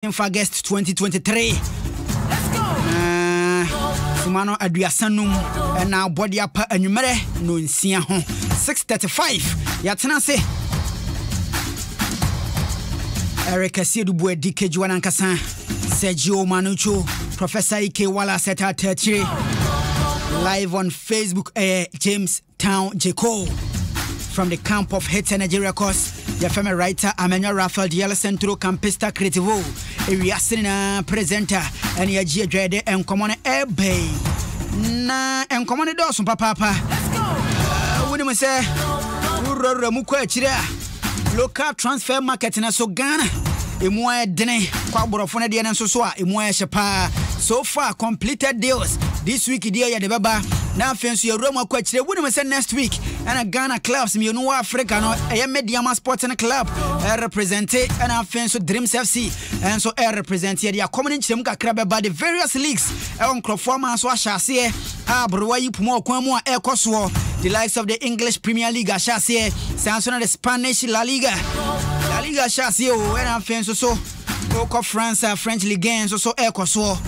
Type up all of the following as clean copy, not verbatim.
August 2023 na suma no 35 ɛna abɔde apa anwummerɛ nonsia ho 6:35 yɛatena ase. Eric Asiedu Boadi Kejuwa nankasa, Sergio Manucho, Professor Ike Wallace ɛtaatakyire live on Facebook ɛyɛ James Town Jeko from the camp of Hit Energy Records. Yɛfrɛ me writer Amenyo Raphael Diel Centro Campista Creativo. Ewiase nyinaa presenter ɛne agye adwa yɛde nkɔmmɔ no ɛbɛn. Na nkɔmmɔ no dɔɔso papaapa. Wonim sɛ wowurawura mu kɔ akyire a local transfer market no so Ghana emu ayɛ dene kɔ aborɔfo no deɛ no nso so a emu ayɛ hye paa. So far completed deals this week deɛ yɛde bɛba na afei nso yɛwura mu akɔ akyire. Wonim sɛ next week ɛna Ghana clubs mmienu wɔ Africa no ɛyɛ Medeama Sporting Club ɛrepresente ɛna afei nso Dreams FC ɛnso ɛrepresente. Yɛde akɔm no nkyerɛmu kakra bɛba. The various leagues ɛwɔ nkurɔfoɔ ama nso ahyɛ aseɛ a aberewa yi poma ɔkwan mu a ɛrekɔ soɔ. The likes of the English Premier League ahyɛ aseɛ, saa nso na the Spanish La Liga La Liga ahyɛ aseɛ o, ɛna afei nso so wokɔ France a French Ligue 1 nso so ɛrekɔ soɔ,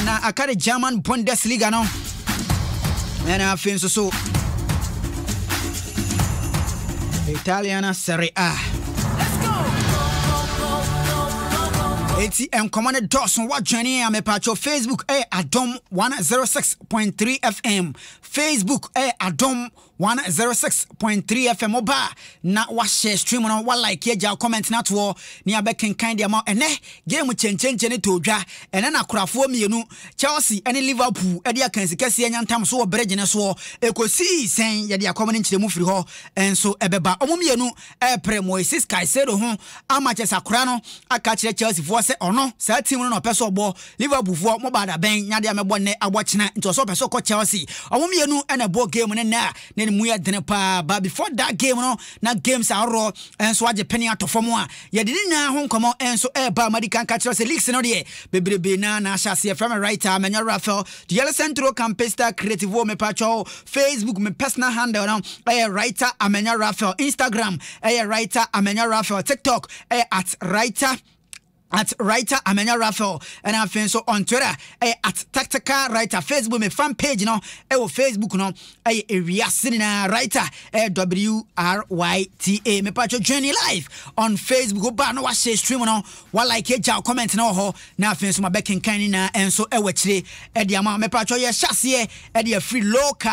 na aka the German Bundesliga no, ɛna afei nso so Italian Serie A. Eti nkɔmɔ no dɔɔso. Wadwene a mepatwɔ Facebook ɛyɛ Adom 106.3 FM. Facebook ɛyɛ Adom 106.3 FM. Woba a na wahyɛ stream no, wa like, agya comment no atoɔ ne abɛkenkan deɛ ma ɛnɛ game kyɛnkyɛnkyɛn ne too dwa. Ɛnɛ na akorafoɔ mmienu Chelsea ne Liverpool de akansi kɛseɛ anya ntam so wɔ bridge no soɔ. Ɛkɔsii sɛn? Yɛde akɔm no nkyerɛmu firi hɔ nso ɛbɛba. Wɔn mmienu repere Moises Caicedo ho ama kyɛ sɛ akora no aka akyerɛ Chelseafoɔ sɛ ɔno saa team no na ɔpɛ sɛ ɔbɔ. Liverpoolfoɔ mo baa da bɛn nya deɛ mɛbɔ nnɛ abɔ kyena nti ɔsɛ ɔpɛ sɛ ɔkɔ Chelsea. Wɔn mmienu na ɛbɔɔ game no nnɛ a na ne mu yɛ dene paa. But before that game no na games ahoroɔ nso agye pene atɔ fam a yɛde ne nyinaa ho nkɔmmɔ nso ɛreba. Madi kan ka kyerɛ sɛ leagues no deɛ bebrebe na na ahyɛ aseɛ. Frɛ me writer Manya Raphael Diel Centro Campista Creativo. Mepatwɔ Facebook me personal handle no ɛyɛ writer Amanya Raphael, Instagram ɛyɛ writer Amanya Raphael, TikTok ɛyɛ at writer Amanya Raphael, ɛna afei nso on Twitter ɛyɛ @tacticalwriter. Facebook me fan page no ɛwɔ Facebook no ɛyɛ ewiase nyinaa writer, ɛyɛ WRYTA. Mepatwɔ join live on Facebook. Woba na wahyɛ stream no, wa like, agya comment no wɔ hɔ, na afei nso mabɛkenkan ne nyinaa ɛnso ɛwɔ akyire ɛde ama. Mepatwɔ yɛhyɛ aseɛ ɛde afiri local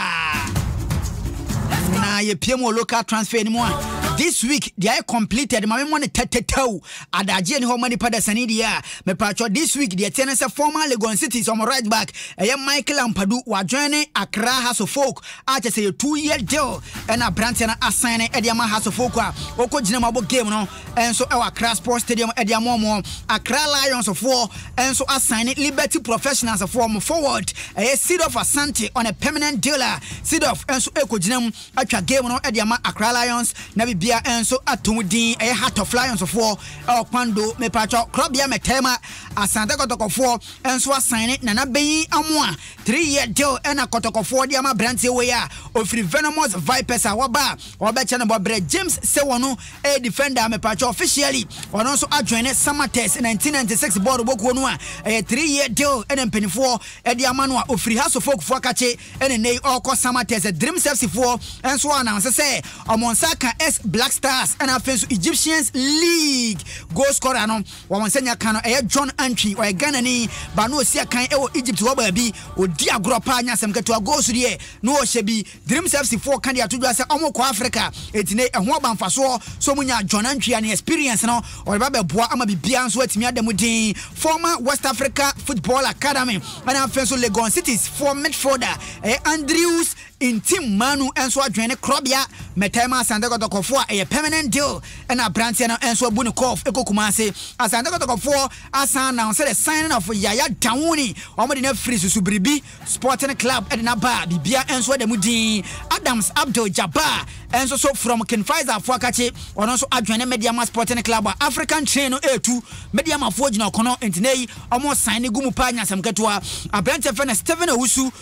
na yɛpie mu wɔ local transfer no mu a this week deɛ ayɛ completed ma memmɔ ne tɛtɛtɛw adagyeɛ ni hɔ ma nipa dasani deɛ a mepatwɔ this week deɛ teɛ ne sɛ former Legon Cities ɔmo right back ɛyɛ Michael Ampadu wajoin ne Accra Hearts of Oak a kyɛ sɛ yɛ 2 year deal ɛna aberanteɛ no asan ne ɛde ama Hearts of Oak a ɔkɔ gyina mu abɔ game no nso ɛwɔ Accra Sports Stadium ɛde ama ɔmo. Accra Lions foɔ nso asan ne Liberty Professionals foɔ mo forward ɛyɛ Sidorf Asante on a permanent deal a Sidorf nso ɛkɔgyina mu atwa game no ɛde ama Accra Lions na bibia nso ato mu din. Ɛyɛ Heart of Lions foɔ ɛwɔ Kwando mepatwɔ korɔbea mɛtɛma Asante Kɔtɔkɔfoɔ nso asan ne Nana Benyin Amoa 3 year deal ɛna Kɔtɔkɔfoɔ de ama aberanteɛ wei a ofiri Venomous Vipers a waba a wɔbɛkyɛ no bɔberɛ. James Sewɔ no ɛyɛ defender mepatwɔ officially ɔno nso ajoin ne Samatex 1996 bɔɔl bɔkuo no a ɛyɛ 3 year deal ɛna mpanimfoɔ ɛde ama no a ofiri Hearts of Oak foɔ akakye ɛna nne yi ɔrekɔ Samatex. Dreams FC foɔ nso announce sɛ ɔmo nsa ka S Black Stars ɛna afei nso Egyptians League goal scorer no wɔn nsa nya ka no ɛyɛ John Antwi. Ɔyɛ Ghanani ba no osi akan ɛwɔ Egypt hɔ baabi odi agorɔ paa nya asɛm ketewa goals deɛ na ɔhyɛ bi. Dreams FC foɔ ka de ato dwa sɛ ɔmo kɔ Africa eti ne ɛho aba mfasoɔ so ɔmo nya John Antwi a ne experience no ɔde ba bɛboa ama biribiara nso atumi ada mu din. Former West Africa Football Academy ɛna afei nso Legon Cities foɔ midfielder ɛyɛ Andrews Ntim Manu nso adwene ne korɔbea mɛtɛma Asante Kɔtɔkɔfoɔ a ɛyɛ permanent deal ɛna aberanteɛ no nso abu ne kɔɔf ɛkɔ Kumase. Asante Kɔtɔkɔfoɔ asan announce the signing of Yaya Dawuni. Wɔn de no afiri Susubiribi Sporting Club ɛde no aba a biribia nso ɛda mu din. Adams Abdul Jabbar nso so from King Faisal foɔ akakye ɔno nso adwene ne Medeama Sporting Club a African train no ɛretu Medeamafoɔ gyina ɔkono nti na yi wɔn sign ne gu mu paa nyasɛm ketewa. Aberanteɛ fɛ no Stephen Owusu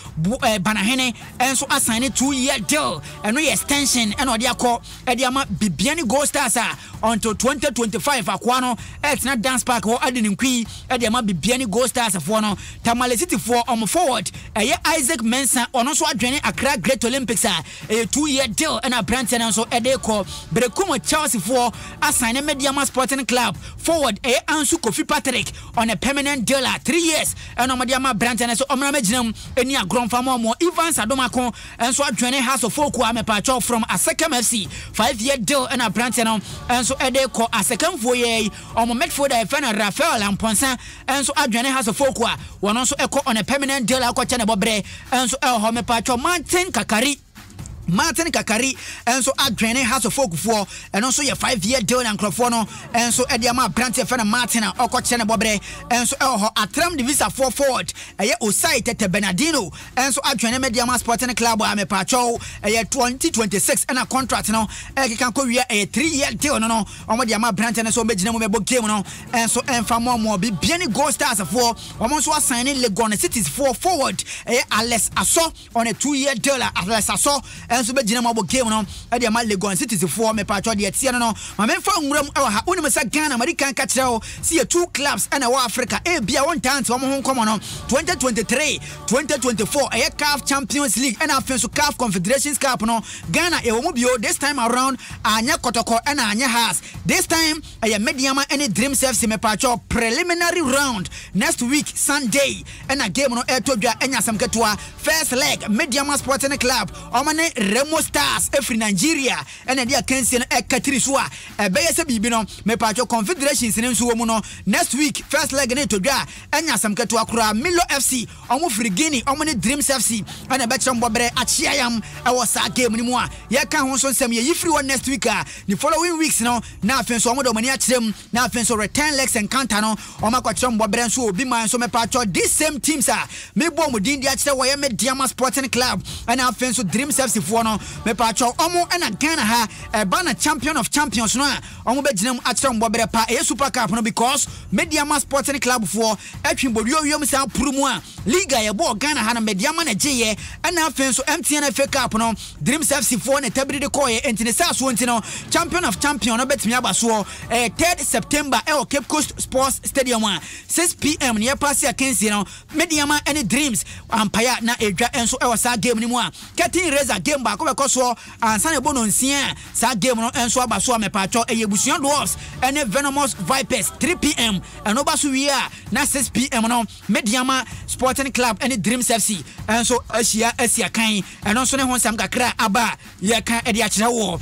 Banahene nso asan asan ne 2 year deal. Ɛno yɛ extension ɛna ɔde akɔ ɛde ama Bibiani Gold Stars a until 2025 akoa no ɛtena Dance Park hɔ ade ne nkui ɛde ama Bibiani Gold Stars foɔ no. Tamale City foɔ ɔmo forward ɛyɛ Isaac Mensah, ɔno nso adwene Accra Great Olympics a ɛyɛ 2 year deal ɛna aberanteɛ no nso ɛde kɔ. Berekum Chelsea foɔ asan ne Medeama Sporting Club forward ɛyɛ Ansu Kofi Patrick on a permanent deal a 3 years ɛna ɔmo de ama aberanteɛ no so ɔmena mɛgyina mu ɛni agorɔ mfa ma ɔmo. Evans Adomako nso adwene Hearts of Oak a mepatwɔ from Asekem FC, 5 year deal ɛna aberanteɛ no nso ɛde kɔ Asekemfoɔ yɛ yi. Ɔmo midfielder yɛfrɛ no Rafael Amponsa nso adwene Hearts of Oak a wɔn nso ɛkɔ on a permanent deal akɔkyɛ ne bɔberɛ nso ɛwɔ hɔ. Mepatwɔ Martin Kakari nso adwene Hearts of Oak foɔ. Ɛno nso yɛ 5 year deal na nkurɔfoɔ no nso ɛde ama aberanteɛ fɛ no Martin a ɔkɔkyerɛ ne bɔberɛ nso ɛwɔ hɔ. Attram De Visser foɔ forward ɛyɛ Osai Tete Bernardino nso adwene Medeama Sporting Club a mepatwɛw ɛyɛ 2026 ɛna contract no ɛkeka kɔ wie. Ɛyɛ 3 year deal no wɔn de ama aberanteɛ no nso wɔbɛgyina mu bɛbɔ game no nso ɛmfa mɔmɔ. Bibiani Gold Stars foɔ wɔn nso asan ne Legon Cities foɔ forward ɛyɛ Alex Asɔ on a 2 year deal a Alex Asɔ nso bɛgyina mu abɔ game no ɛde ama Legon Cities foɔ. Mepatwɔ deɛ teɛ no, maame nfa nwura mu ɛwɔ ha. Wonim sɛ Ghana madi kan ka kyerɛ wo si yɛ two clubs ɛna ɛwɔ Africa ebia wɔntaa nte wɔn ho nkɔmɔ no. 2023 2024 ɛyɛ CAF Champions League ɛna afei nso CAF Confederations Cup no, Ghana ɛwɔ mu bio. This time around anyɛ Kɔtɔkɔ ɛna anyɛ Hearts. This time ɛyɛ Medeama ɛne Dreams FC. Mepatwɔ preliminary round, next week Sunday ɛna game no ɛtɔ dwa. Ɛnya asɛm ketewa. First leg, Medeama Sporting Club ɔmo ne Remo Stars ɛfiri Nigeria ɛna ɛde akansie no ɛka tiri so a ɛbɛyɛ sɛ biribi no. Mepatwɔ Confederations no nso wɔ mu no, next week first leg ne ɛtɔ dwa a ɛnya asɛm ketewa koraa. Milo FC, ɔmo firi Guinea, ɔmo ne Dreams FC ɛna ɛbɛkyerɛ mbɔberɛ akyeayam ɛwɔ saa game no mu a yɛka ho nso nsɛm. Yɛyi firi hɔ next week a, the following weeks no na afei nso ɔmo de ɔmo ani akyerɛ mu na afei nso return legs encounter no ɔmo akɔkyerɛ mbɔberɛ nso obi man nso. Mepatwɔ these same teams a mebɔ ɔmo din de akyerɛ wɔyɛ Medeama Sporting Club ɛna afei nso Dreams FC foɔ no, mepatwɔ ɔmo ɛna Ghana ha ɛba na Champion of Champions no a ɔmo bɛgyina mu akyerɛ mbɔberɛ pa ɛyɛ Super Cup no, because Medeama Sporting Club foɔ atwi mbɔduowiom saa puru mu a league a yɛbɔɔ Ghana ha no, Medeama na gyeeɛ, ɛna afei nso MTN FA Cup no, Dreams FC foɔ na tabiri de kɔɔyɛ. Nti ne saa soɔ nti no Champion of Champion no bɛtumi aba soɔ. Ɛyɛ 3rd September ɛwɔ Cape Coast Sports Stadium a 6 p.m. ne yɛpaase akansie no. Medeama ne Dreams ampaeɛ na edwa nso ɛwɔ saa game no mu a curtain raiser game baako bɛkɔ soɔ ansa na ɛbɔ no nsia. Saa game no nso aba so a mepatwɔ ɛyɛ Ebusua Dwarfs ɛne Venomous Vipers, 3 p.m. Ɛno ba so wie a na 6 p.m. no Medeama Sporting Club ɛne Dreams FC nso ahyia asi akan. Ɛno nso ne ho nsɛm kakra aba a yɛka ɛde akyerɛ wɔ.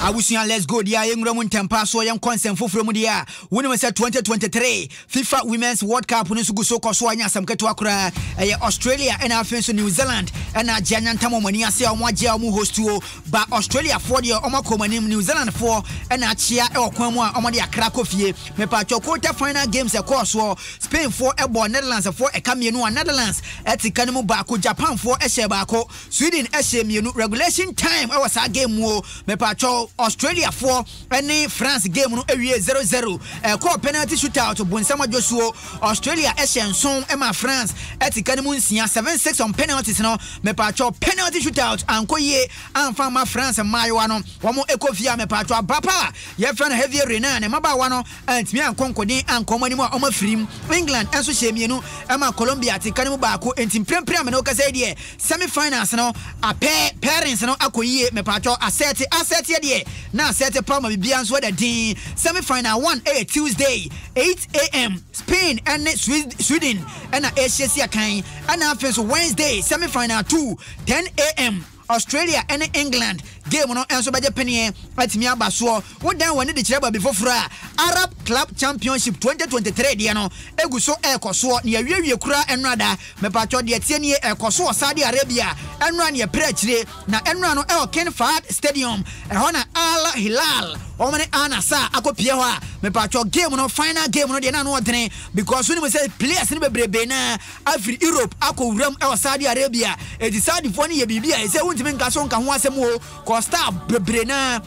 Abusua, let's go deɛ. Yɛnwura mu ntɛmpa so, yɛnkɔ nsɛm foforɔ mu deɛ a wonim sɛ 2023 FIFA Women's World Cup no nso gu so kɔ so a nyɛ asɛm ketewa koraa. Ɛyɛ Australia ɛna afei nso New Zealand ɛna agye anyantam wɔn ani ase a wɔn agye a wɔn hostuo ba. Australia foɔ deɛ wɔn akɔ wɔn anim, New Zealand foɔ ɛna akyea ɛwɔ kwan mu a wɔn de akra kɔ fie. Mepatwɔ quarter final games ɛkɔɔ soɔ, Spain foɔ ɛbɔ Netherlands foɔ ɛka mmienu a Netherlands ɛte ka no mu baako, Japan foɔ ɛhyɛ baako, Sweden ɛhyɛ mmienu regulation time ɛwɔ saa game mu o. Mepatwɔ Australia foɔ ɛne France game no awie 0-0, ɛkɔɔ penalty shootout. Bonsam adwosuo, Australia ɛhyɛ nson ɛma France ɛte ka no mu nsia, 7-6 on penalties no. Mepatwɔ penalty shootout ankɔ yie amfa ama France mmaayewa no, wɔn ɛkɔ fie a mepatwɔ abapa a yɛfrɛ no Hervé Renard ne mmabaawa no antumi ankɔ nkoden ankɔ wɔn anim a wɔn afirim. England nso hyɛ mmienu ɛma Colombia te ka no mu baako. Nti mprempren a mene wo kasa yi deɛ, semi finals no apɛ pairings no akɔ yie. Mepatwɔ asɛte asɛteɛ deɛ na asɛte pa ma biribiara nso ɛda din. Semi final one ɛyɛ Tuesday 8 a.m., Spain ɛne Sweden ɛna ɛhyia akan, ɛna afei nso Wednesday semi final two, 10 a.m., Australia ne England game no nso bɛgye peneɛ atumi aba soɔ. Wodan w'ani de kyerɛ baabi foforɔ a, Arab Club Championship 2023 deɛ no egu so ɛrekɔ soɔ na yɛawiewie kura nnora da. Mepatwɔ deɛ tie nie, ɛrekɔ so wɔ Saudi Arabia nnora ne yɛpere akyire na nnora no ɛwɔ King Fahd Stadium. Ɛhɔ na Al Hilal wɔn ne Al Nassr akɔpie hɔ a. Mepatwɔ game no, final game no deɛ na ano ɔdene because wonim sɛ players no bebrebe na afiri Europe akɔ wuram ɛwɔ Saudi Arabia. Eti Saudifoɔ no yɛ biribi a ɛsɛ wontumi nka so nka ho asɛm o, kɔ star bebree na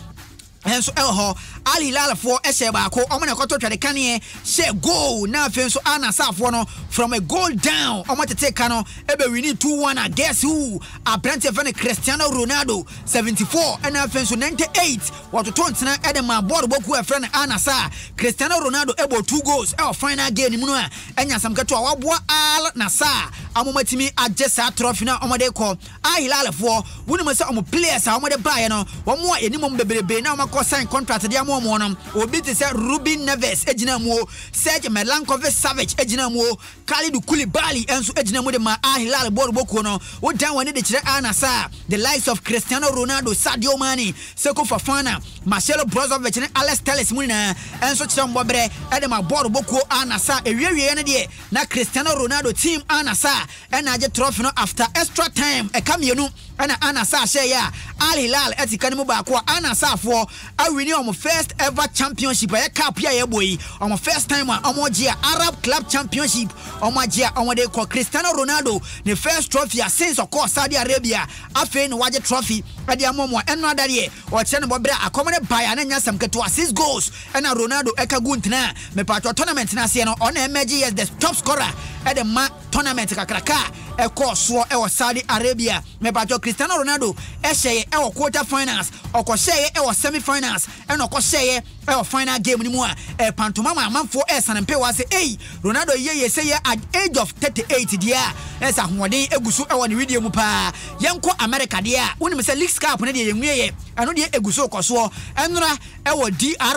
nso ɛwɔ hɔ. Al Hilal foɔ hyɛɛ baako, wɔn na ɛkɔtɔ twɛde kaneɛ hyɛɛ goal, na afei nso Al Nassr foɔ no from a goal down wɔn tetee ka no ɛbɛ winii 2-1 a guess who, aberanteɛ fɛ no Cristiano Ronaldo 74 ɛna afei nso 98 wɔtoto ntena ɛde maa bɔɔl bɔ kuo a ɛfrɛ no Al Nassr. Cristiano Ronaldo ɛbɔɔ 2 goals ɛwɔ final game no mu no a ɛnyɛ asɛm ketewa, waboa Al Nassr ama wɔn atumi agye saa trophy no a wɔde kɔ. Al Hilal foɔ, wonim sɛ wɔn players a wɔde baeɛ no, wɔn a yɛnim wɔn bebrebe na wɔakɔ sign contract de ama wɔn no, obi te sɛ Ruben Neves gyina mu o, Serge Milankovic Savic gyina mu o, Kalidou Koulibaly nso gyina mu de ma Al Hilal bɔɔlbɔ kuo no. Wodan w'ani de kyerɛ Al Nassr, the likes of Cristiano Ronaldo, Sadio Mane, Seko Fofana, Marcelo Brozovic ne Alex Telles mu nyinaa nso kyerɛ wɔn bɔberɛ de ma bɔɔlbɔ kuo Al Nassr. Ɛwiewieɛ no deɛ, na Cristiano Ronaldo team Al Nassr ɛna agye trɔfi no after extra time ɛka mmienu ɛna Al Nassr hyɛeɛ a Al Hilal ɛte ka no mu baako a Al Nassr foɔ awini wɔn first ever championship ɛyɛ cup yi a yɛbɔ yi wɔn first time a wɔn gye a Arab Club Championship wɔn agye a wɔn de kɔ. Cristiano Ronaldo ne first trophy a since ɔkɔɔ Saudi Arabia afei na wagye trophy ɛde ama wɔn a ɛno ada deɛ ɔkyerɛ ne bɔberɛ a akɔm no baeɛ a na ɛnyɛ asɛm ketewa, six goals ɛna Ronaldo ɛka gu ntena a mepatwɔ tournament no aseɛ no ɔna ɛmɛgye yes the top scorer ɛde ma tournament kakraka a ɛkɔɔ soɔ ɛwɔ Saudi Arabia. Mepatwɔ Cristiano Ronaldo ɛhyɛeɛ ɛwɔ quarter finals, ɔkɔhyɛeɛ ɛwɔ semi finals, ɛna ɔkɔhyɛeɛ ɛwɔ final game no mu a ɛpantoma ma amanfoɔ ɛresane mpewa sɛ ei Ronaldo yie yie sɛ yɛ at age of 38 deɛ a na ɛsɛ ahoɔden egu so ɛwɔ ne wedeɛ mu paa. Yɛnkɔ America deɛ a wonim sɛ Leagues Cup no deɛ yɛnwieɛ, ɛno deɛ egu so rekɔ soɔ. Ɛnora ɛwɔ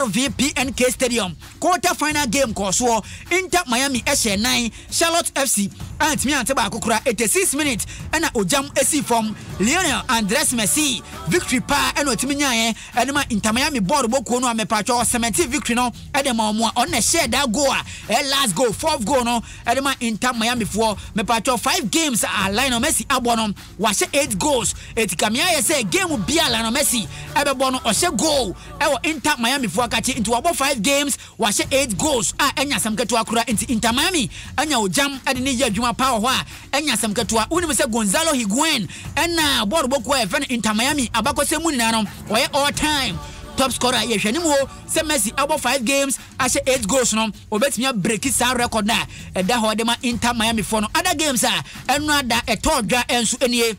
DRVPNK Stadium quarter final game kɔɔ soɔ, Inter Miami ɛhyɛɛ nan, Charlotte FC antumi ante baako koraa, 86 minutes na ogyam sii fam. Lionel Andres Messi victory paa na ɔtumi nyaeɛ de ma Inter Miami bɔɔl bɔ kuo no a mepatwɔ ɔsɛmɛntee victory no de ma wɔn a ɔno na ɛhyɛɛ daa goal a ɛyɛ last goal, fourth goal no de ma Inter Miami foɔ. Mepatwɔ five games a Lionel Messi abɔ no wahyɛ eight goals, eti kame ayɛ sɛ game biara Lionel Messi ɛbɛbɔ no ɔhyɛ goal ɛwɔ Inter Miami foɔ akakye, nti wabɔ five games Wahyɛ eight goals a ɛnyɛ asɛm ketewa koraa nti Inter Miami anya ogyam de no reyɛ adwuma paa wɔ hɔ a ɛnyɛ asɛm ketewa. Wonim sɛ Gonzalo Higuain na bɔɔlbɔ kuo a yɛfrɛ no Inter Miami abakɔsɛm mu nyinaa no ɔyɛ all time top scorer. Yɛhwɛ anim o sɛ Messi abɔ five games ahyɛ eight goals no obetumi abreki saa record no a ɛda hɔ de ma Inter Miami foɔ no. Other games a ɛno ada ɛtɔɔ dwa nso nie.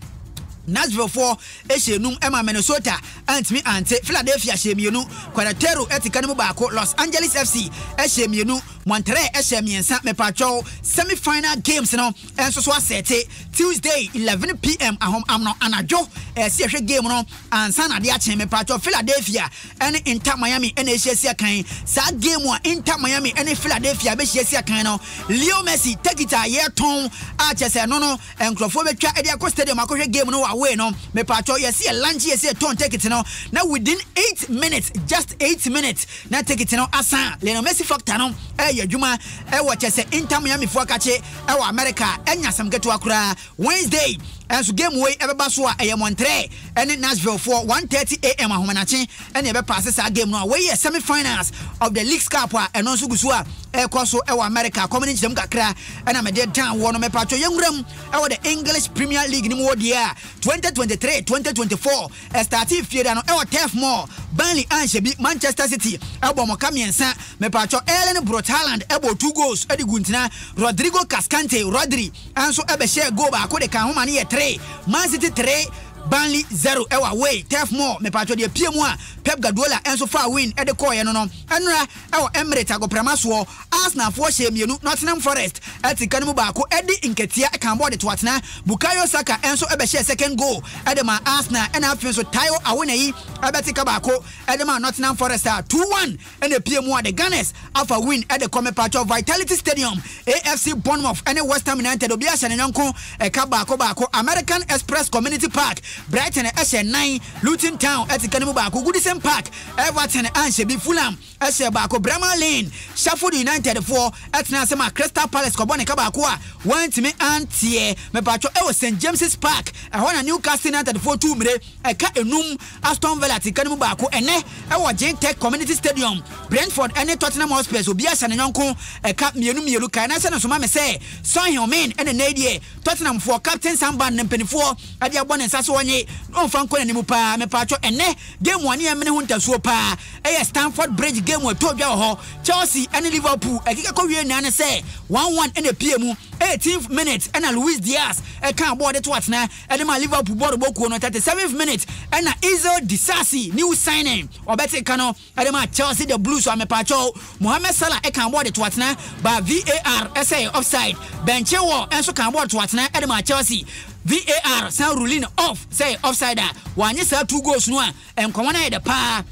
Nashville foɔ hyɛɛ num ma Minnesota antumi ante, Philadelphia hyɛɛ mmienu, Querétaro te ka no mu baako, Los Angeles FC hyɛɛ mmienu, Monterrey hyɛɛ mmiɛnsa. Mepakyɛw, semi final games no nso so asɛte Tuesday 11 PM ahom amno anadwo ɛsɛ yɛhwɛ game no ansa na ade akye. Mepakyɛw, Philadelphia ne Inter Miami na ɛhyia si akan. Saa game a Inter Miami ne Philadelphia bɛhyia si akan no, Leo Messi ticket a yɛtɔn a kyerɛ sɛ ɛno no Nkurɔfoɔ bɛtwa de akɔ stadium akɔhwɛ game no wɔ away no, mepaatwɔ yɛse yɛ lunch yɛse yɛ tɔn ticket no na within 8 minutes, just 8 minutes na ticket no asa. Lionel Messi factor no ɛyɛ adwuma ɛwɔ kyɛ sɛ Inter Miami foɔ akakye ɛwɔ America, ɛnya asɛm ketewa koraa. Wednesday ɛnso game wei ɛbɛba so a ɛyɛ Monterrey ɛne Nashville foɔ, 1:30 a.m. ahomanakye ɛne ɛbɛpaase saa game no a wei yɛ semi finals of the Leagues Cup a ɛno nso gu so a ɛkɔ so ɛwɔ America. Kɔm ne nkyerɛmu kakra ɛna mede dan wɔ no. Mepatwɔ yɛnwura mu ɛwɔ the English Premier League no mu wɔ deɛ a 2023-2024 ɛstarte fie da no ɛwɔ Turf Moor. Burnley anhyɛ bi, Manchester City ɛbɔ mɔka mmiɛnsa. Mepatwɔ Erling Braut Haaland ɛbɔ two goals ɛde gu ntena. Rodrigo Cascante, Rodri nso ɛbɛhyɛ goal baako de kan ho ma no yɛ 3, Man City 3, Burnley 0 ɛwɔ away Turf Moor. Mepatwɔ deɛ pie mu a Pep Guardiola nso faa win ɛde kɔɔeɛ no, ɛnora ɛwɔ Emirates agoprama soɔ, Arsenalfoɔ hyɛ mmienu, Nottingham Forest ɛte ka no mu baako. Ɛde nketea kan bɔɔde to atena. Bukayo Saka nso ɛbɛhyɛ second goal ɛde ma Arsenal, ɛna afei nso Taiwo Awoniyi ɛbɛte ka baako ɛde ma Nottingham Forest a 2-1 ɛna epie mu a the Gunners afa win ɛde kɔ. Mepatwɔ Vitality Stadium, AFC Bournemouth ɛne West Ham United, obi ahyɛ ne yɔnko ɛka baako baako. American Express Community Park, Brighton ɛhyɛ nan, Luton Town ɛte ka no mu baako. Goodison Goodison Park, Everton anhyɛ bi, Fulham hyɛɛ baako, Bramall Lane, Sheffield United foɔ tenaa ase maa Crystal Palace kɔbɔ ne ka baako a wɔantumi anteɛ. Mepaatwɔ ɛwɔ St James's Park, ɛhɔ na Newcastle United foɔ tuu mmire ɛka enum, Aston Villa te ka no mu baako. Ɛnnɛ ɛwɔ Gtech Community Stadium, Brentford ne Tottenham Hotspurs obiara hyɛ ne yɔnko ɛka mmienu mmienu. Kae na hyɛ no nso ma me sɛ Son Heung-min na nnɛ yi deɛ Tottenham foɔ captain Samband ne mpaninfoɔ de abɔ ne nsa so ɔnye na ɔmfa nkɔ n'anim paa. Mepaatwɔ ɛnnɛ game a ne yɛmene ho ntasuo paa ɛyɛ Stamford Bridge game a ɛtɔɔ dwa wɔ hɔ Chelsea ne Liverpool ɛkeka kɔ wie nyinaa ne sɛ 1-1 ɛna ɛpie mu. 18th minute ɛna Luis Diaz ɛkaa bɔɔl de to atena ɛde maa Liverpool bɔɔlobɔ kuo no. 37th minute ɛna Ezel Disasi new signing ɔbɛte ka no ɛde maa Chelsea the Blues a mepaakyɛw Mohamed Salah ɛkaa bɔɔl de to atena ba VAR ɛsɛ ɛyɛ offside. Ben Chilwell ɛnso kaa bɔɔl to atena ɛde maa Chelsea. VAR san ruling off sɛ ɛyɛ offside a wannye saa two goals no a nkɔmmɔ no ayɛ dɛ paa.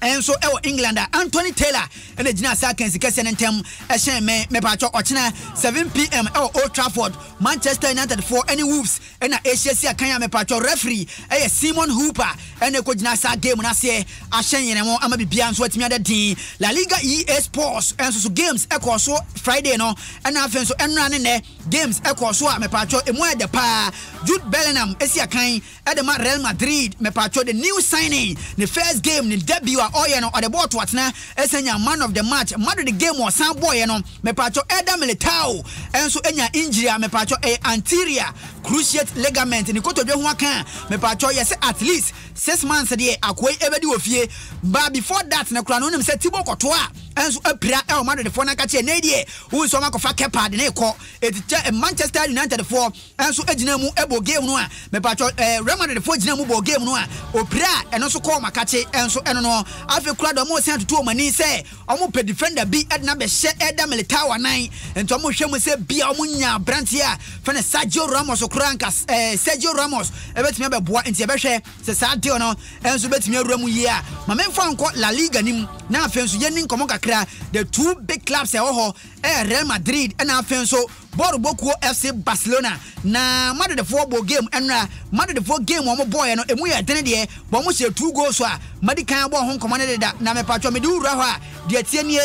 Nso wɔ England a Anthony Taylor na gyinaa saa akansi kɛseɛ no ntɛm hyɛn me mepaatwɔ ɔkyena 7pm wɔ Old Trafford Manchester United foɔ ne Wolves na ɛrehyia si akan a mepaatwɔ referee yɛ Simon Hooper na ɛkɔgyina saa game no aseɛ ahyɛn yɛn ho ama biribiara nso atumi ada din. La Liga EA Sports nso so games ɛkɔɔ so Friday no ɛna afei nso ɛnora ne nnɛ games ɛkɔɔ so a mepaatwɔ ɛmu ayɛ dɛ paa. Jude Bellingham si akan de ma Real Madrid mepatwɔ the new signing ne first game ne debut a ɔyɛ no ɔde bɔɔl to atena ɛsan nya man of the match Madrid game ɔsan bɔɔyɛ no mepatwɔ Eder Militao nso nya injury a mepatwɔ ɛyɛ anterior cruciate ligament ne kotodwe ho aka a mepatwɔ yɛsɛ at least 6 months deɛ akoa yi ɛbɛdi wɔ fie ba before that no koraa no wonim sɛ Thibaut Courtois nso apira ɛwɔ Madrid foɔ no akakyɛ ɛnɛ deɛ wohu sɛ ɔmakɔfa Kepa de ne kɔ ɛti kyɛ Manchester United foɔ nso gyina mu bɔ game no a mepatwɔ Real Madrid foɔ gyina mu bɔ game no a opira a ɛno nso kɔɔ makakye nso ɛno no afei kora deɛ ɔmo san tutu ɔmo ani sɛ ɔmo pɛ defender bi ɛde na bɛhyɛ Eder Militao anan nti ɔmo hwɛ mu sɛ bia ɔmo nya aberanteɛ a fɛ no Sergio Ramos koraa nka Sergio Ramos ɛbɛtumi abɛboa nti ɛbɛhwɛ sɛ saa deal no nso bɛtumi awura mu yie a ma memfa nkɔ La Liga nim na afei nso yɛni nkɔmmɔ kakra. The two big clubs ɛwɔ hɔ ɛyɛ Real Madrid ɛna afei nso bɔɔlobɔ kuo FC Barcelona. Na Madridfoɔ bɔɔ game ɛnora. Madridfoɔ game wɔn bɔɔyɛ no emu yɛ dene deɛ, but wɔn hyɛ two goals a madi kan abɔ ho nkɔmmɔ no deda. Na mepatwɔ mede wo wura hɔ a, deɛ tie nie.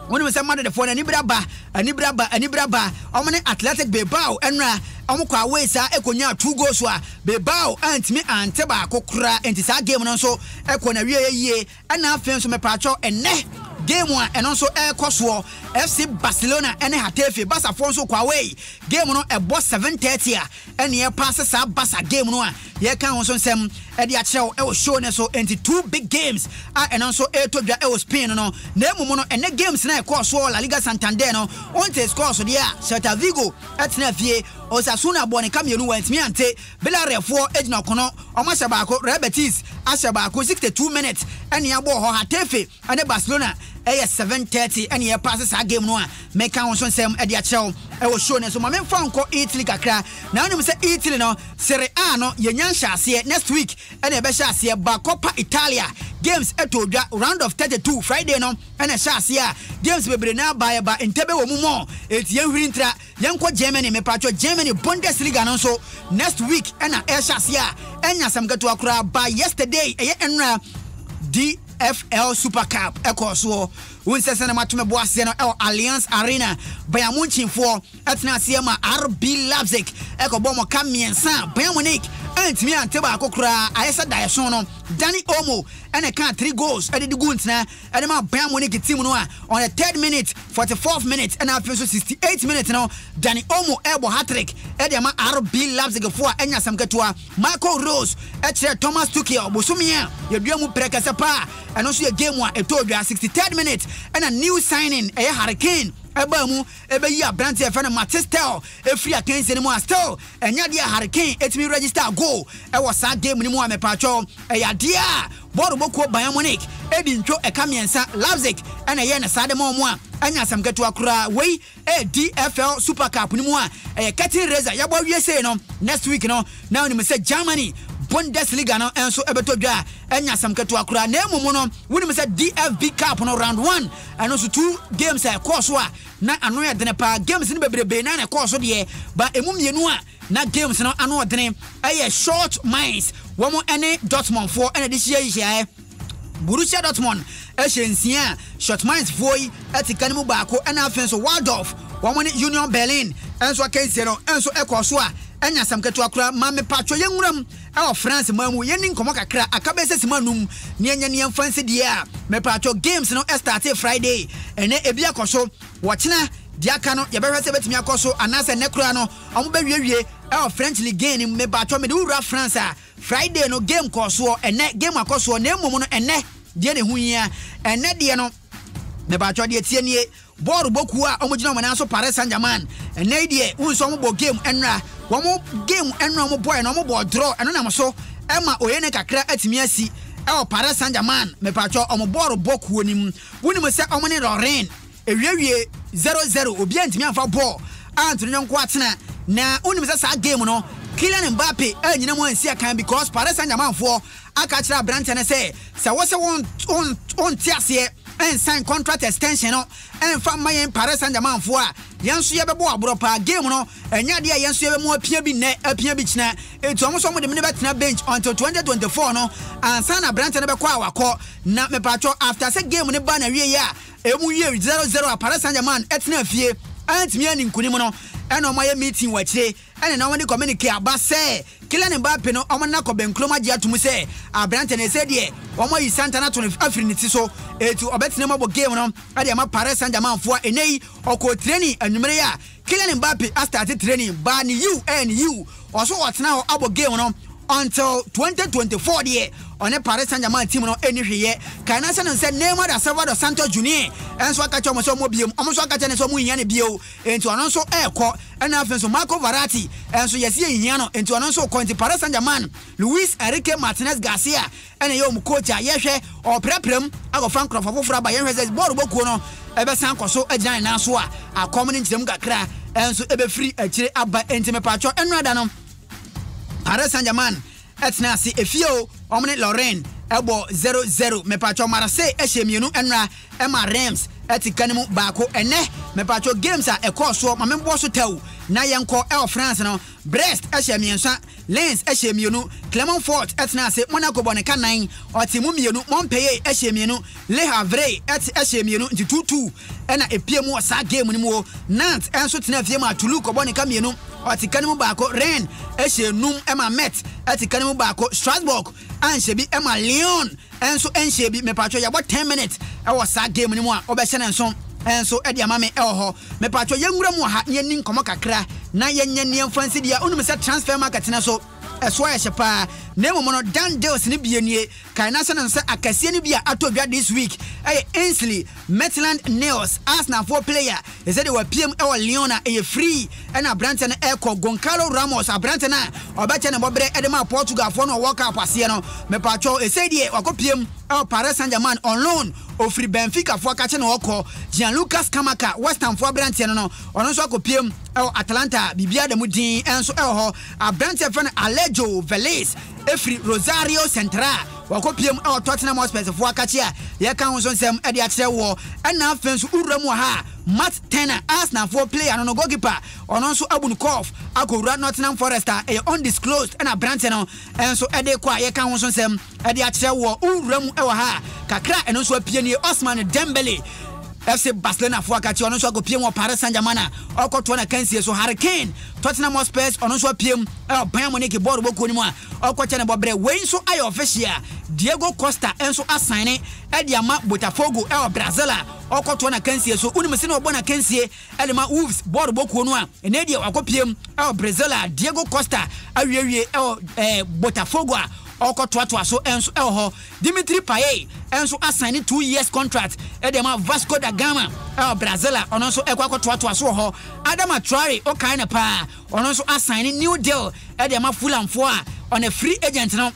Wonim sɛ Madridfoɔ no anibere aba, anibere aba, anibere aba. Wɔn ne Athletic Bilbao ɛnora, wɔn kɔ away saa ɛkɔnyaa two goals a Bilbao antumi ante baako koraa. Enti saa game no nso ɛkɔ n'awieɛ yie. Ɛna afei nso mepaakyɛw ɛnnɛ game a ɛno nso ɛrekɔ soɔ, FC Barcelona ɛne Getafe, Barcafoɔ nso kɔ away, game no ɛbɔ 7:30 a ɛne ɛpaase saa Barca game no a yɛreka ho nso nsɛm ɛde akyerɛ wo ɛwɔ show no so. Enti two big games a ɛno nso ɛretɔ dwa ɛwɔ Spain no no na mmom no ɛnnɛ games no a ɛkɔɔ soɔ La Liga Santander no wonte scores deɛ a Celta Vigo ɛtena fie Osasuna bɔɔ ne ka mmienu wantumi ante. Villarreal foɔ gyina ɔkono, wɔn ahyɛ baako, Real Betis ahyɛ baako, 62 minutes ɛne abɔɔ hɔ, Getafe ɛne Barcelona ɛyɛ 7:30 ɛne yɛpaase saa game no a meka ho nso nsɛm ɛde akyerɛ wo ɛwɔ show no so. Ma memfa nkɔ Italy kakra, na wonim sɛ Italy no Serie A no yɛnya nhyɛ aseɛ, next week ɛna ɛbɛhyɛ aseɛ, ba Coppa Italia games ɛtɔ dwa round of 32 Friday no ɛna ɛhyɛ aseɛ a games bebree na aba ɛba ntɛbɛ wɔ mu mɔ, enti yɛnhwiri ntra. Yɛnkɔ Germany mepaatwɔ Germany Bundesliga no nso next week ɛna ɛrehyɛ aseɛ a ɛnyɛ asɛm ketewa koraa ba yesterday ɛyɛ ɛnora DFL Super Cup ɛkɔɔ soɔ wohu sɛ sɛnea mato me bo aseɛ no ɛwɔ Allianz Arena Bayern Munchenfoɔ ɛtena aseɛ ma RB Leipzig ɛkɔbɔ mo ka mmiɛnsa Bayern Munich antumi ante baako koraa ayɛ sɛ daeɛso no Dani Olmo ɛna ɛkaa 3 goals ɛde de gu ntena ɛde ma Bayern Munich team no a on the third minute, 44th minute ɛna afei nso 68 minute no Dani Olmo ɛrebɔ hat-trick ɛde ama RB Leipzig foɔ a ɛnyɛ asɛm ketewa. Marco Rose ɛkyerɛ Thomas Tuchel bosome a yɛdua mu prɛkɛsɛ paa, ɛno nso yɛ game a ɛtɔɔ dwa. 63rd minute ɛna new signing ɛyɛ Harry Kane ɛbaa mu ɛbɛyi aberanteɛ ɛfɛ no Mathys Tel ɛfiri akansie no mu a still ɛnyɛ adeɛ a Harry Kane ɛtumi register goal ɛwɔ saa game no mu a mepatwɔ ɛyɛ adeɛ a bɔɔlo bɔ kuo Bayern Munich edi ntwo ɛka mmiɛnsa, Leipzig na ɛyɛɛ no saa de ma wɔn a ɛnyɛ asɛm ketewa koraa. Wei ɛyɛ DFL Super Cup no mu a ɛyɛ curtain raiser yɛabɔ awie sei no next week no na wonim sɛ Germany Bundesliga no nso ɛbɛtɔ dwa a ɛnyɛ asɛm ketewa koraa. Na mmom no wonim sɛ DFB Cup no round one ɛno nso two games a ɛkɔɔ so a na ano yɛ dene paa. Games no bebrebe na na ɛkɔɔ so deɛ ba emu mmienu a na games no ano ɔdene ɛyɛ Short Mines wɔn ne Dortmund foɔ ɛna de hyia hyiaeɛ. Borussia Dortmund hyɛ nsia a Schott-Mainz foɔ yi te ka no mu baako ɛna afei nso Waldorf wɔn ne Union Berlin nso akansie no nso kɔɔ so a ɛnyɛ asɛm ketewa koraa. Ma mepatwɔ yɛn nwura mu wɔ France man mu yɛnni nkɔmmɔ kakra aka bɛyɛ sɛ sima num ne yɛnyɛ ne yɛmfa nsi deɛ a mepatwɔ games no startee Friday ɛnɛ ebi akɔ so wɔkyena deɛ aka no yɛbɛhwɛ sɛ ɛbɛtumi akɔ so anaasɛ nnɛ koraa no wɔn bɛwiewie ɛwɔ French Ligue 1 no mu. Mepatwɔ mede wo wura France a Friday no game kɔɔ soɔ, ɛnɛ game akɔ soɔ na mmom no ɛnɛ deɛ na ɛho hia. Ɛnɛ deɛ no mepatwɔ deɛ tie nie, bɔɔl bɔ kuo a wɔn gyina wɔn nan so Paris Saint-Germain ɛnɛ yi deɛ wohu sɛ wɔn bɔ game ɛnora, wɔn game ɛnora wɔn bɔɔl no wɔn bɔɔ draw, ɛno nam so ɛma oyene kakra atumi asi ɛwɔ Paris Saint-Germain mepatwɔ wɔn bɔɔl bɔ kuo no mu. Wonim sɛ wɔn ne Lorraine Ɛwiewie zero zero, obiara ntumi amfa bɔɔl anto ne yɔnko atena. Na wonim sɛ saa game no, Kylian Mbappe annyina mu ansi akan because Paris Saint-Germain foɔ aka akyerɛ aberanteɛ no sɛ, sɛ wose wonte aseɛ nsign contract extension no mfa mma yɛn Paris Saint-Germain foɔ a, yɛn nso yɛbɛbɔ wo aborɔ paa. Game no, ɛnyɛ adeɛ a yɛn nso yɛbɛma wapia bi nnɛ, apia bi kyena. Enti wɔn nso wɔde me no bɛtena bench until 2024 no ansa na aberanteɛ no bɛkɔ a wakɔ. Na mepaatwɔ, after sɛ game no baa n'awieɛ a, Emu wiee 0-0 a Paris Saint-Germain tenaa fie antumi anni nkonim no, ɛna wɔayɛ meeting wɔ akyire ɛna na wɔde communique aba sɛ Kylian Mbappe no wɔn no akɔ bɛnkurom agye atom sɛ aberante no ɛsɛ deɛ wɔn ayi Santana ato no afiri ne ti so eti ɔbɛtena mu abɔ game no ɛde ama Paris Saint-Germain foɔ a ɛnɛ yi ɔkɔɔ training anwummere yi a Kylian Mbappe astarte training baa ne yiw ɛyɛ ne yiw ɔso ɔtena hɔ abɔ game no until 2024 deɛ ɔne Paris Saint-Germain team no ɛnni hwee yɛ. Kae na hyɛ no sɛ Neymar da Silva dos Santos Junior nso aka kyerɛ wɔn sɛ ɔmmɔ biom, wɔn nso aka kyerɛ no sɛ wɔn nhia no bio enti ɔno nso ɛrekɔ. Ɛna afei nso Marco Verratti nso yɛse yɛnhia no enti ɔno nso rekɔ. Enti Paris Saint-Germain Luis Enrique Martinez Garcia ɛna ɛyɛ wɔn coach a yɛhwɛ ɔreprapra mu akɔfa nkurɔfoɔ foforɔ aba. Yɛnhwɛ sɛ bɔɔl bɔ kuo no ɛbɛsan kɔ so agyina ne nan so a akɔm ne nkyerɛmu kakra nso ɛbɛfiri akyire aba. Enti mepaatwɔ ɛnora da no Paris Saint-Germain tena ase efie o, wɔn ne Lorraine bɔ 0-0. Mepaatwɔ Marseille hyɛ mmienu ɛnora ɛma Reims te ka no mu baako. Ɛnɛ mepaatwɔ games a ɛkɔɔ soɔ ma membɔ so tɛw na yɛnkɔ. Ɛwɔ France no Brest hyɛ mmiɛnsa, Lens hyɛɛ mmienu, Clermont-Foot tenaa ase, Monaco bɔ ne ka nan, ɔtee mu mmienu, Montpellier hyɛɛ mmienu, Le Havre te hyɛɛ mmienu, nti 2-2 na epie mu wɔ saa game no mu o. Nantes nso tenaa fie maa Toulouse kɔbɔ ne ka mmienu, ɔte ka no mu baako, Rennes hyɛɛ num maa Metz te ka no mu baako, Strasbourg anhyɛ bi ma Lyon nso nhyɛɛ bi. Mepatwɔ yɛabɔ 10 minutes wɔ saa game no mu a wobɛhyɛ no nso nso de ama me wɔ hɔ. Mepatwɔ yɛnwura mu wɔ ha na yɛnni nkɔmmɔ kakra na yɛnyɛ nea mfa nsi deɛ. Wonim sɛ transfer market no so ɛso ayɛ hye paa na mmom no done deals no bie nie. Kae na hyɛ no nso sɛ akɛseɛ no bi a atɔ dwa this week ɛyɛ Ainsley Maitland-Niles, Arsenalfoɔ player, ɛsɛ deɛ wapiem wɔ Lyon a ɛyɛ free ɛna aberanteɛ no ɛrekɔ. Goncalo Ramos, aberanteɛ no a ɔbɛkyɛ ne bɔberɛ de maa Portugalfoɔ no wɔ World Cup aseɛ no, mepatwɔ ɛsei deɛ wakɔpiem wɔ Paris Saint-Germain on loan, ɔfiri Benficafoɔ akakye na ɔrekɔ. Gianluca Scamacca, West Hamfoɔ aberanteɛ no no, ɔno nso akɔpiem wɔ Atalanta a biribiara da mu dinn nso wɔ hɔ. Aberanteɛ a yɛfrɛ no Alejo Veliz firi Rosario Central, wakɔpiem wɔ Tottenham Hotspurs foɔ akakye a yɛreka ho nso nsɛm de akyerɛ woɔ. Ɛna afei nso wowura mu wɔ ha a, Matt Turner, Arsenal foɔ player no no goalkeeper, ɔno nso abu no kɔɔf akɔwura Nottingham Forest a ɛyɛ undisclosed ɛna aberanteɛ no nso de rekɔ a yɛreka ho nso nsɛm de akyerɛ woɔ. Wowura mu wɔ ha a, kakra a ɛno nso apue nie, Ousmane Dembele, FC Barcelona foɔ akakye, ɔno nso akɔpiem wɔ Paris Saint-Germain a ɔrekɔtoa n'akansie so. Harry Kane, Tottenham Hotspurs, ɔno nso apiem wɔ Bayern Munich bɔɔlobɔ kuo no mu a ɔrekɔkyɛ ne bɔberɛ. Wei nso ayɛ official, Diego Costa nso asaene de ama Botafogo wɔ Brazil a ɔrekɔtoa n'akansie so. Wonim sɛnea ɔbɔ n'akansie de ma Wolves bɔɔlobɔ kuo no a, ɛnnɛ deɛ wakɔpiem wɔ Brazil a Diego Costa awiewie wɔ Botafogo a ɔrekɔtoatoa so nso wɔ hɔ. Dimitri Payet nso asaene 2 years contract de ama Vasco da Gama wɔ Brazil a ɔno nso rekɔ akɔtoatoa so wɔ hɔ. Adama Traore, wokae no paa, ɔno nso asaene new deal de ama Fulhamfoɔ a ɔno free agent no.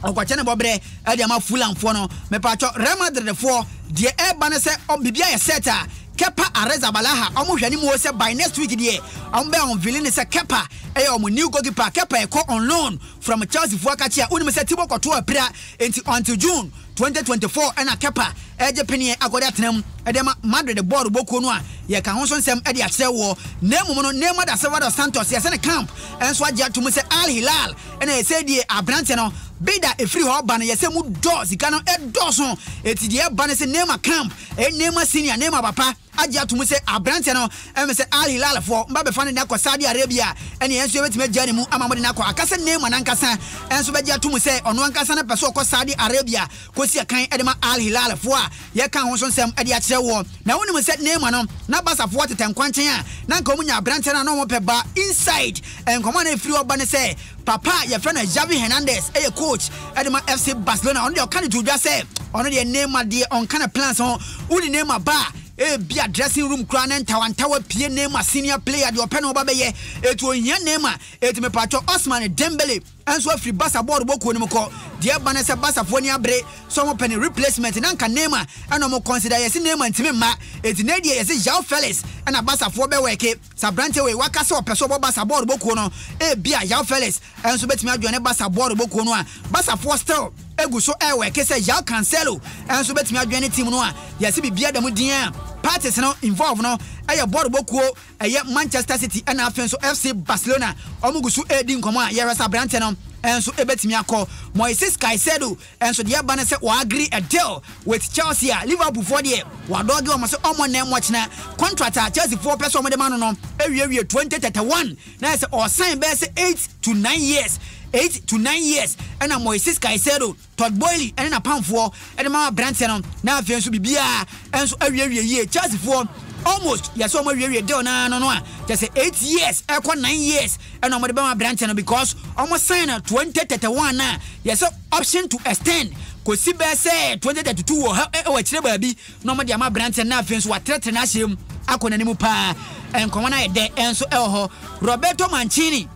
Ɔkɔkyɛ ne bɔberɛ de ama Fulhamfoɔ no. Mepaatwɔ Real Madridfoɔ, deɛ ɛreba ne sɛ biribi ayɛ set a Kepa Arrizabalaga wɔn hwɛ ne mu o sɛ by next week deɛ wɔn bɛ unveil ne sɛ Kepa ɛyɛ wɔn new goalkeeper. Kepa ɛkɔ on loan from Chelsea foɔ akakye a wonim sɛ Thibaut Courtois apira nti until June 2024 ɛna Kepa ɛregye peneɛ akɔde atena mu ɛde ama Madrid bɔɔl bɔ kuo no a yɛka ho nso nsɛm ɛde akyerɛ woɔ. Na mmom no Neymar da Silva dos Santos yɛsɛ ne camp nso agye ato mu sɛ Al Hilal ɛna ɛsɛ die aberanteɛ no. Bid a ɛfiri hɔ ba no yɛ sɛ mu dɔ, sika no dɔɔso. Enti deɛ ɛba ne sɛ Neymar camp, ɛyɛ Neymar senior, Neymar papa, agye ato mu sɛ aberanteɛ no ɛmɛ sɛ Al Hilal foɔ mba bɛfa no de no akɔ Saudi Arabia a, ɛneɛ yɛn nso yɛbɛtumi agyaa ne mu ama mode no akɔ. Aka sɛ Neymar no ankasa nso bɛgye ato mu sɛ ɔno ankasa no pɛ sɛ ɔkɔ Saudi Arabia kɔsi akan de ma Al Hilal foɔ a yɛka ho nso nsɛm de akyerɛ woɔ. Na wonim sɛ Neymar no na Barca foɔ tetɛ nkwankyɛn a na anka wɔn nya aberanteɛ no a na wɔn pɛ ba inside. Nkɔmmɔ a na ɛfiri hɔ ba ne sɛ papa a yɛfrɛ no Xavi Hernandez yɛ coach de ma FC Barcelona. Ɔno deɛ ɔka no to dwa sɛ ɔno deɛ Neymar deɛ ɔnka ne plans ho. Wode Neymar ba a, ebia dressing room koraa ne ntawantawa pie. Neymar senior player deɛ ɔpɛ na ɔba bɛyɛ. Eti ohia Neymar. Eti mepatwɔ Ousmane Dembele nso afiri Barca bɔɔlobɔ kuo no mu kɔ. Deɛ ɛba ne sɛ Barcafoɔ ani abere sɛ wɔpɛ ne replacement na anka Neymar na wɔn consider. Yɛse Neymar ntumi mma. Eti nnɛ deɛ yɛse João Felix na Barcafoɔ bɛwɛke. Sɛ aberanteɛ wei waka sɛ ɔpɛ sɛ ɔbɔ Barca bɔɔlobɔ kuo no, ebia João Felix nso bɛtumi ajoine Barca bɔɔlobɔ kuo no a Barcafoɔ still gu so ɛrewɛke sɛ João Cancelo nso bɛtumi ajoine team no a yɛse biribiara da mu din a parties no involve no yɛ bɔɔlobɔ kuo ɛyɛ Manchester City ɛna afei nso FC Barcelona. Wɔn gu so redi nkɔmmɔ a yɛhwɛ sɛ aberanteɛ no nso bɛtumi akɔ. Moises Caicedo Nso deɛ ɛba ne sɛ wɔ agree a deal with Chelsea a Liverpool foɔ deɛ wɔadɔge wɔn sɛ ɔmmɔ nnɛ mmɔ kyena. Contract a Chelsea foɔ pɛ sɛ wɔde ma no no awiewie 2031 na ayɛ sɛ ɔresign bɛyɛ sɛ 8 to 9 years, 8 to 9 years, ɛna Moises Caicedo, Todd Boehly ne n'apamfoɔ de ma aberanteɛ no na afei nso biribiara nso awiewie yie. Chelsea foɔ almost yɛ sɛ wɔn awiewie deal no ara no no a kyerɛ sɛ 8 years ɛkɔ 9 years ɛna wɔde bɛma aberanteɛ no because wɔn sign no 2031 a yɛ sɛ option to extend kɔsi bɛyɛ sɛ 2032 wɔ ha wɔ akyire baabi na wɔde ama aberanteɛ no na afei nso watrɛtrɛ n'ahyɛ mu akɔ n'anim paa. Nkɔmmɔ no ayɛ dɛ nso ɛwɔ hɔ. Roberto Mancini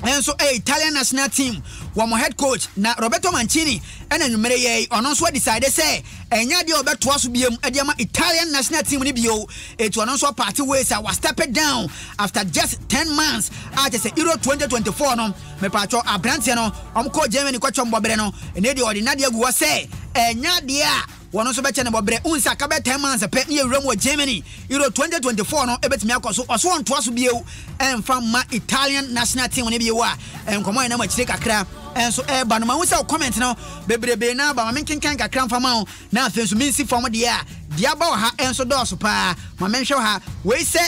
nso ɛyɛ Italian national team wɔn head coach na Roberto Mancini ɛna nwummere yɛ yi ɔno nso adecide sɛ ɛnyɛ adeɛ a ɔbɛtoa so biom ɛde ama Italian national team no bio etu ɔno nso apart ways a wa step down after just 10 months a kyɛ sɛ Euro 2024 no Mepaatwɔ abranteɛ no ɔmo kɔɔ Germany kɔtwɔ mbɔbrɛ no ɛnɛ deɛ ɔde nadeɛ agu hɔ sɛ ɛnyɛ adeɛ a wɔn nso bɛkyɛ no bɔbrɛ. Wohu sɛ aka bɛyɛ 10 months pɛ ne yɛwura mu wɔ Germany Euro 2024 no ɛbɛtumi akɔ so. Ɔso ɔntoa so bio ɛmfa mma Italian national team no bio a nkɔmɔ a ɛnam akyire kakra nso ɛreba no. Mahu sɛ wo comment no bebrebee no aba, ma menkenkan kakra mfa ma wo na afei nso mensi fam deɛ a deɛ aba wɔ ha nso dɔɔso paa. Ma menhwɛ wɔ ha wei sɛ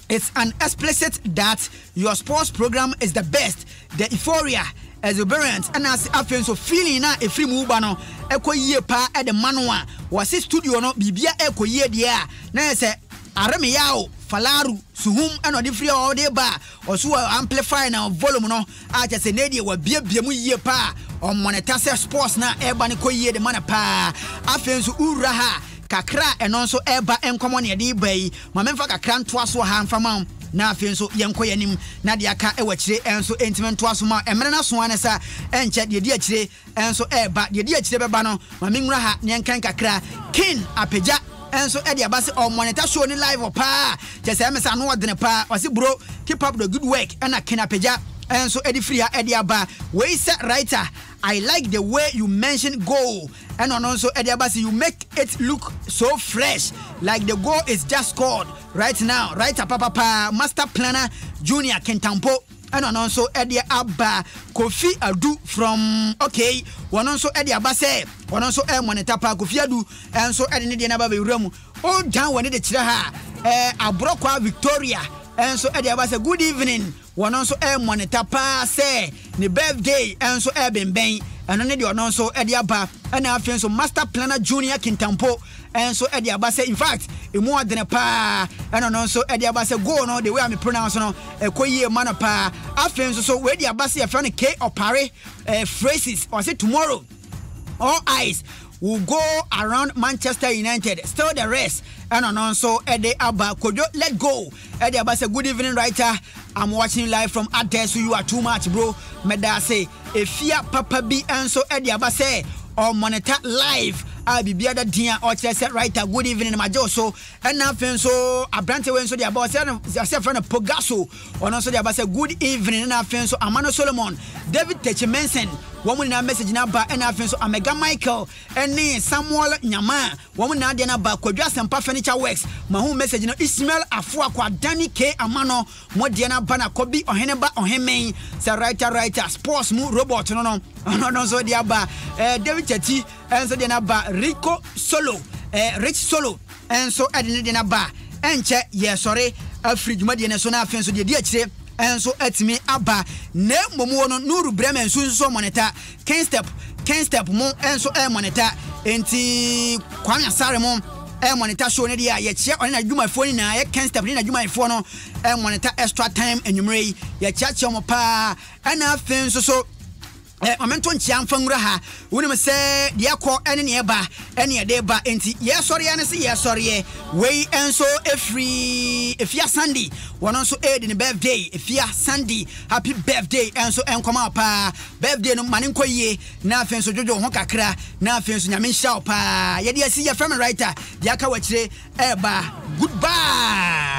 It's an explicit that your sports program is the best, the euphoria, exuberant ɛna ase afei nso feeling no a ɛfiri mu ba no ɛkɔ yie paa ɛde ma no a wɔse studio no biribia ɛkɔ yie deɛ a na yɛ sɛ Aremeyaw Falaru Suhum ɛna ɔde firi a ɔde ba a ɔso wɔ amplify na volume no a kyɛ sɛ ne deɛ wabiabia mu yie paa ɔmɔneta sɛ sports no a ɛba no kɔ yie de ma no paa afei nso wura ha kakra a ɛno nso ɛba nkɔmɔ ne ɛde ba yi. Ma memfa kakra ntoa so wɔ ha mfa ma wo, na afei nso yɛnkɔ yɛn anim, na deɛ aka wɔ akyire nso ntumi ntoa so ma wo. Mmerɛ no aso ara ne sa, ɛnkyɛ deɛ ɛdi akyire nso reba. Deɛ ɛdi akyire bɛba no, ma menwura ha na yɛnkan kakra. King Apagya nso de aba sɛ ɔmonitor show no live paa, kyerɛ sɛ ɛmɛ sɛ ano ɔdene paa. Ɔse bro, keep up the good work. Ɛna King Apagya nso de firi ha de aba. Wei sɛ writer, I like the way you mention goal. Ɛna ɔno nso ɛde aba sɛ you make it look so fresh like the goal is just scored right now writer papapaa master planner junior kintampo ɛna ɔno nso ɛde aba. Kofi Adu from okay wɔn nso ɛde aba sɛ ɔno nso ɛmɔnita paa. Kofi Adu nso ɛde ne deɛ no aba bɛwura mu. Ɔdan wɔn de kyerɛ ha ɛɛ Aborɔkwa Victoria nso ɛde aba sɛ good evening. Wɔno nso ɛremɔneta paa sɛ ne birthday nso ɛrebenbɛn, ɛno ne deɛ ɔno nso ɛde aba. Ɛna afei nso Master Planner Junior Kintampo nso ɛde aba sɛ infact emu ɔdene paa, ɛna ɔno nso ɛde aba sɛ goal no the way a me pronounce no ɛkɔ yie ma no paa. Afei nso so wei de aba sɛ yɛfrɛ no K Opare eh, phrases, ɔse tomorrow all eyes will go around Manchester United still the rest, ɛna ɔno nso ɛde aba. Kojo let go ɛde aba sɛ good evening writer, I'm watching live from Adesu, you are too much bro, mɛda ase. Efia papa bi nso ɛde aba sɛ ɔmonitor live a biribiara da din a ɔkyerɛ sɛ writer good evening magye wo so. Ɛna afei nso aberante wei nso de aba ɔsɛ ɔsɛ frɛ no Pogaso, ɔno nso de aba sɛ good evening. Ɛna afei nso Amano Solomon David Techi Menson Wɔn nyinaa message no aba ɛna afei nso Amega Michael ɛne Samuel Nyamaa wɔn nyinaa deɛ no aba. Kwadwo Asɛmpa Furniture Works mahu message no. Ismail Afoakwa, Danny K Amano mo deɛ no aba na Kobi Ɔheneba Ɔhemen sɛ writer writer sports mu robot no no ɔno no nso deɛ aba. David Chati nso deɛ no aba. Rico Solo Rich Solo nso de ne deɛ no aba. Ɛnkyɛ yɛsɔre afiri dwumadie no so na afei nso deɛ di akyire nso atumi aba. Na mmom wɔ no Nuru Bremen nso nso mɔneta Kenstep Kenstep mo nso ɛmɔneta nti Kwame Asare mo ɛmɔneta show no deɛ a yɛkyia ɔne n'adwumayɛfoɔ nyinaa yɛ Kenstep ne n'adwumayɛfoɔ no ɛmɔneta extra time anwummerɛ yi yɛkyeakyea wɔn paa ɛna afei nso so ma mento nkyea mfa nwura ha. Wonim sɛ deɛ ɛkɔ ne deɛ ɛba ne ɛde ba nti yɛsɔreɛ ne se yɛsɔreɛ. Wei nso ɛfiri Efia Sandy, wɔn nso ɛredi ne birthday. Efia Sandy, happy birthday nso nkɔma wo paa. Birthday no ma ne nkɔ yie na afei nso dwodwo wo ho kakra na afei nso Nyame nhyira wo paa. Yɛde asi yɛfrɛ me writer, deɛ aka wɔ akyire ɛreba. Goodbye.